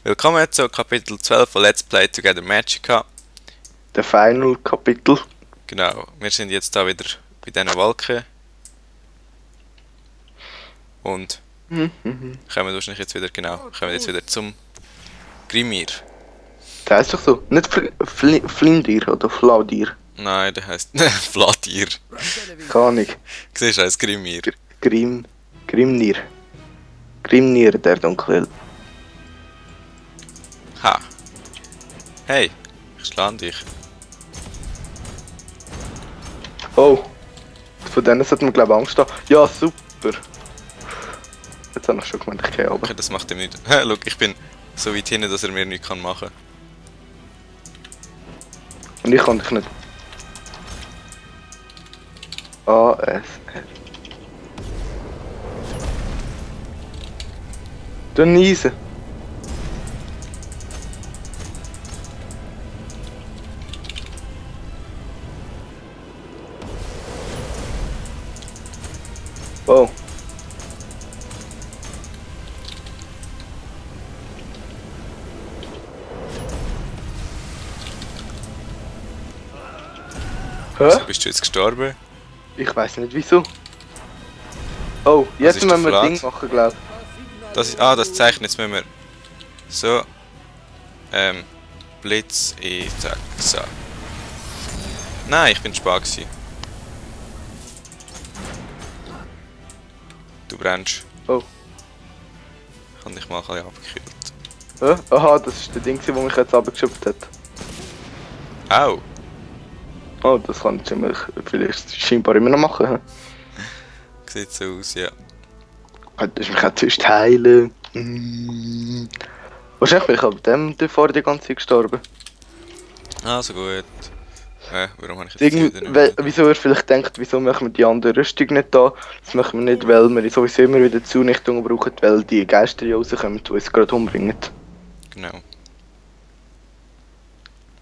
Willkommen zu Kapitel 12 von Let's Play Together Magicka. Der Final-Kapitel. Genau, wir sind jetzt da wieder bei diesen Wolken. Und kommen wahrscheinlich jetzt wieder, kommen jetzt wieder zum Grimir. Der heißt doch so. Nicht Flindir oder Flaudir. Nein, der heisst Fladir. Keine Ahnung. Siehst du, heißt Grimir. Grimnir, der Dunkel. Ha. Hey, ich schlage dich. Oh. Von denen sollte man glaube ich Angst haben. Ja, super. Jetzt habe ich schon gemeint, ich gehe runter. Okay, das macht ihm nichts. Schau, ich bin so weit hinten, dass er mir nichts machen kann. Und ich kann dich nicht. ASR. Du niesen. Oh. Hä? Also bist du jetzt gestorben? Ich weiß nicht wieso. Oh, jetzt ist müssen wir der ein Ding Flat? machen, glaube Das ist, das Zeichen, jetzt müssen wir so, Blitz, zack, so. Nein, ich bin spät gewesen. Du brennst. Oh. Ich habe dich mal ein bisschen abgekühlt. Hä? Aha, das ist der Ding, der mich jetzt abgeschöpft hat. Au! Oh, das kann ich vielleicht scheinbar immer noch machen. Hä? Sieht so aus, ja. Könntest du mich auch zuerst heilen? Wahrscheinlich bin ich aber dem davor die ganze Zeit gestorben. Also gut. Warum habe ich jetzt Irgendwie, wieder nicht? wieso er vielleicht denkt, wieso machen wir die andere Rüstung nicht da? Das machen wir nicht, weil wir sowieso immer wieder Zunichtungen brauchen, weil die Geister hier rauskommen, die uns gerade umbringen. Genau.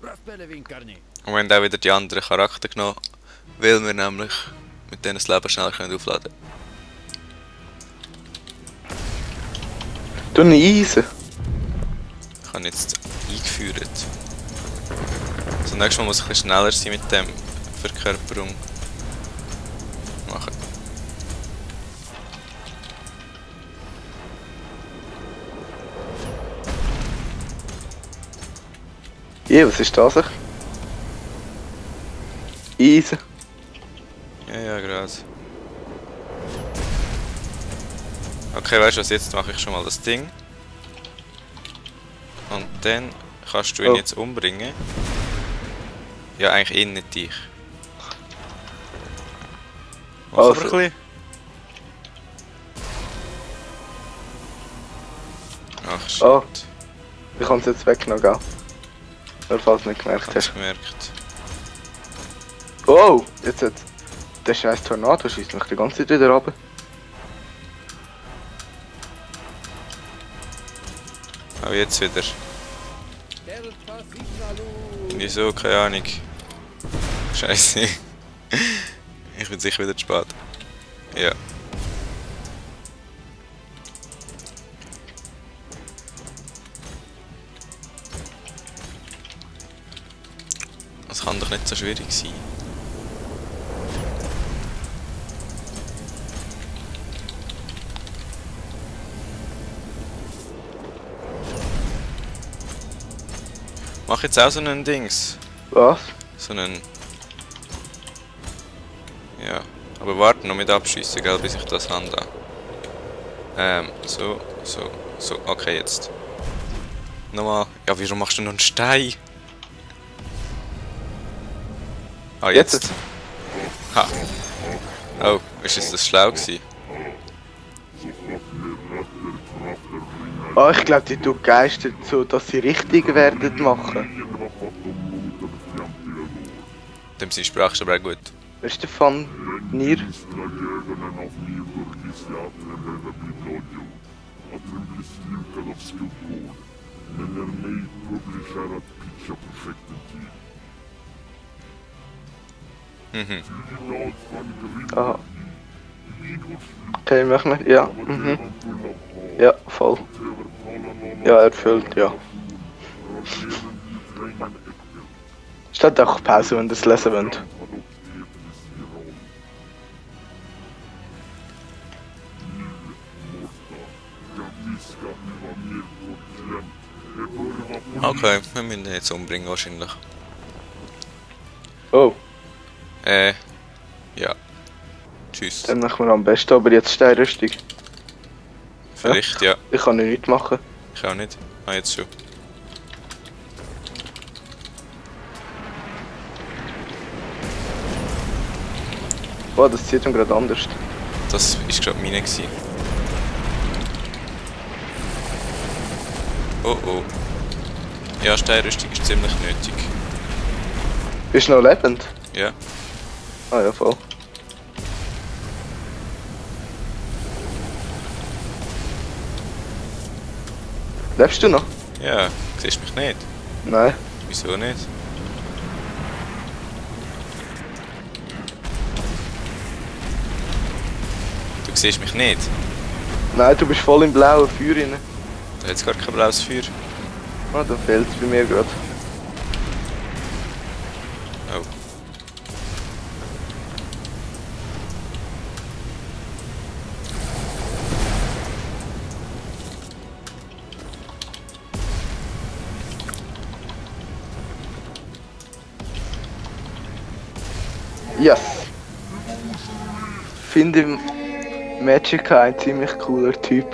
Und wir haben auch wieder die anderen Charakter genommen, weil wir nämlich mit denen das Leben schneller können aufladen Du Eisen. Ich habe jetzt eingeführt. Also nächstes Mal muss ich ein bisschen schneller sein mit dem Verkörperung machen. Ja, was ist das? Eisen. Ja, gerade. Okay, weißt du was, jetzt mache ich schon mal das Ding. Und dann kannst du ihn jetzt umbringen. Ja, eigentlich ihn, nicht dich. Mach aber ein bisschen. Ach shit. Oh. Ich kann es jetzt wegnehmen, gell? Nur falls du nicht gemerkt Hab's hast. gemerkt. Oh! Jetzt hat der scheiß Tornado schießt mich die ganze Zeit wieder runter. Aber jetzt wieder. Wieso? Keine Ahnung. Scheiße. Ich bin sicher wieder zu spät. Ja. Das kann doch nicht so schwierig sein. Mach jetzt auch so einen Dings. Was? So einen. Ja. Aber warte noch mit abschießen, gell, bis ich das habe. So. Okay, jetzt. Nochmal. Ja, wieso machst du noch einen Stein? Ah, jetzt. Ha. Oh, ist das schlau gewesen? Ah, ich glaube, die tun Geister so, dass sie richtig werden machen. Dem seine Sprache ist aber auch gut. Wer ist der Fan Nir? Aha. Okay, machen wir. Ja. Mhm. Ja, voll. Ja, erfüllt, ja. Statt auch Pause, wenn ihr das lesen wollt. Okay, wir müssen ihn jetzt umbringen wahrscheinlich. Oh, Ja. Tschüss. dann machen wir am besten aber jetzt Steinrüstung. Vielleicht, ja. Ich kann nichts machen. Ich auch nicht. Ah, jetzt schon. Oh, das sieht ihm gerade anders. Das war gerade meine gewesen. Oh oh. Ja, Steinrüstung ist ziemlich nötig. Bist du noch lebend? Ja. Ah ja, voll. Lebst du noch? Ja, siehst du mich nicht? Nein. Wieso nicht? Du siehst mich nicht? Nein, du bist voll im blauen Feuer rein. Da hat es gar kein blaues Feuer. Ah, da fehlt es bei mir gerade. Oh. Yes! Finde Magica ein ziemlich cooler Typ.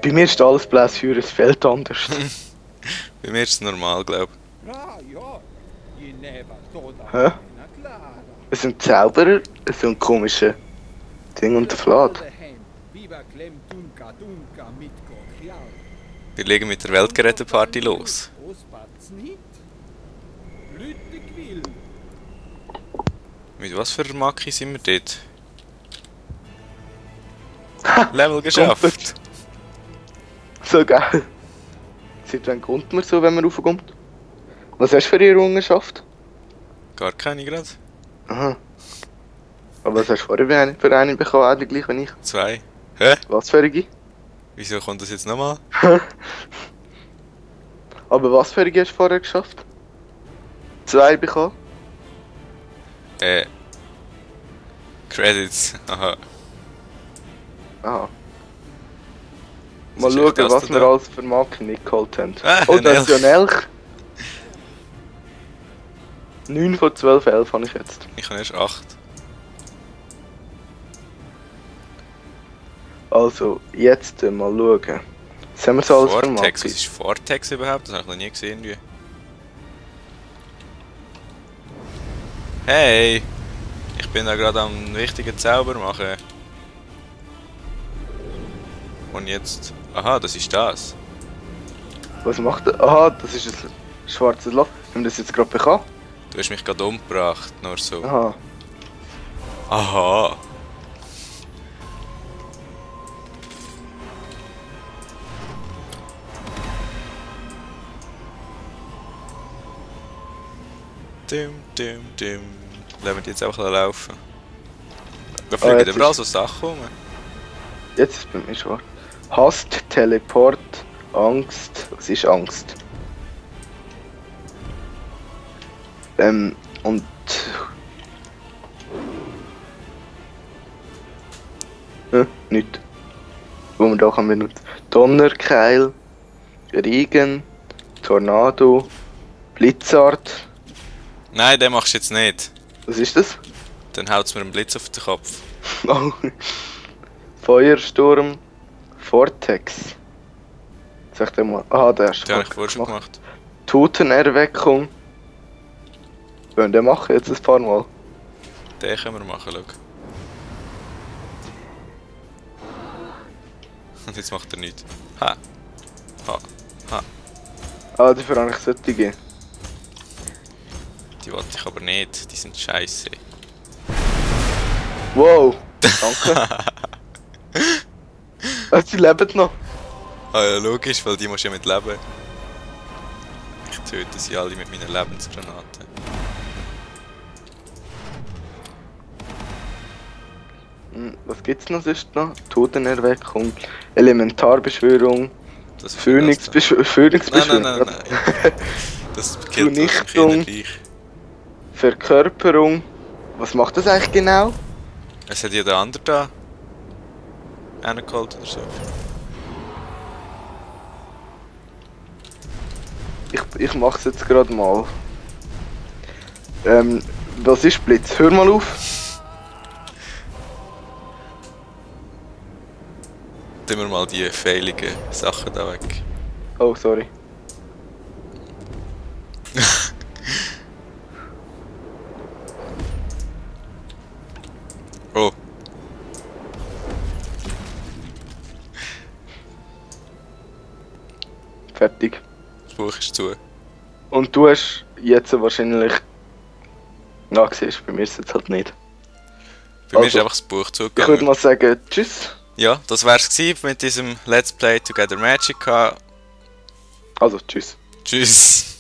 Bei mir ist alles blaues Feuer, es fehlt anders. Bei mir ist es normal, glaube Hä? Es sind Zauberer, es sind komische Dinge und der Flat. ich. Wir legen mit der Weltgeräteparty los. Mit was für Maki sind wir dort? Level geschafft! So geil. Seit wann kommt man so, wenn man raufkommt? Was hast du für eine Errungenschaft? Gar keine gerade. Aha. Aber was hast du vorher für eine bekommen? Auch gleich wie ich. 2. Hä? Was für eine? Wieso kommt das jetzt nochmal? Aber was für eine hast du vorher geschafft? 2 bekommen? Credits. Aha. Aha. Was Mal ist schauen, das was da? wir alles für Marken nicht geholt haben. Ah, Oh, ein das ist ja Elch. ein Elch. 9 von 12 11 habe ich jetzt. Ich habe erst 8. Also, jetzt mal schauen. Was haben wir so alles für Vortex, was Marken? ist Vortex überhaupt? Das habe ich noch nie gesehen. Irgendwie. Hey! Ich bin da gerade am wichtigen Zauber machen. Und jetzt... Aha, das ist das. Was macht er? Aha, das ist ein schwarzes Loch. Haben wir das jetzt gerade bekommen? Du hast mich gerade umgebracht, nur so. Aha. Aha! Dim, dim, dim. Lassen wir die jetzt einfach laufen. Da fliegen jetzt überall ist- so Sachen rum. Jetzt ist es bei mir schwarz. Hast, Teleport, Angst. Was ist Angst? Und... Nicht. Wo man da kann benutzen. Donnerkeil, Regen, Tornado, Blitzart. Nein, den machst du jetzt nicht. Was ist das? Dann haut es mir einen Blitz auf den Kopf. Oh. Feuersturm, Vortex. Sag dir mal. Aha, der hast Den habe du ich vorher schon gemacht. Totenerweckung. Wollen wir den machen jetzt ein paar Mal? Den können wir machen, schau. Und jetzt macht er nichts. Ha! Ha! Ha! Ah, dafür habe ich solche gegeben. Die wollte ich aber nicht, die sind scheiße. Wow! Danke. Sie leben noch. Ah ja, logisch, weil die musst du ja mit leben. Ich töte sie alle mit meiner Lebensgranate. Was gibt's noch sonst noch? Totenerweckung, Elementarbeschwörung, Das Phönixbeschwörung, Nein. Das killt Zunichtung. Verkörperung. Was macht das eigentlich genau? Es hat jeder andere da reingeholt oder so. Ich mach's jetzt gerade mal. Was ist Blitz? Hör mal auf. Tun wir mal die feiligen Sachen da weg. Oh, sorry. Oh. Fertig. Das Buch ist zu. Und du hast jetzt wahrscheinlich... Na, siehst du, bei mir ist es jetzt halt nicht. Bei mir ist Also, einfach das Buch Ich zugegangen. würde mal sagen, tschüss. Ja, das wär's gewesen mit diesem Let's Play Together Magica. Also, tschüss. Tschüss.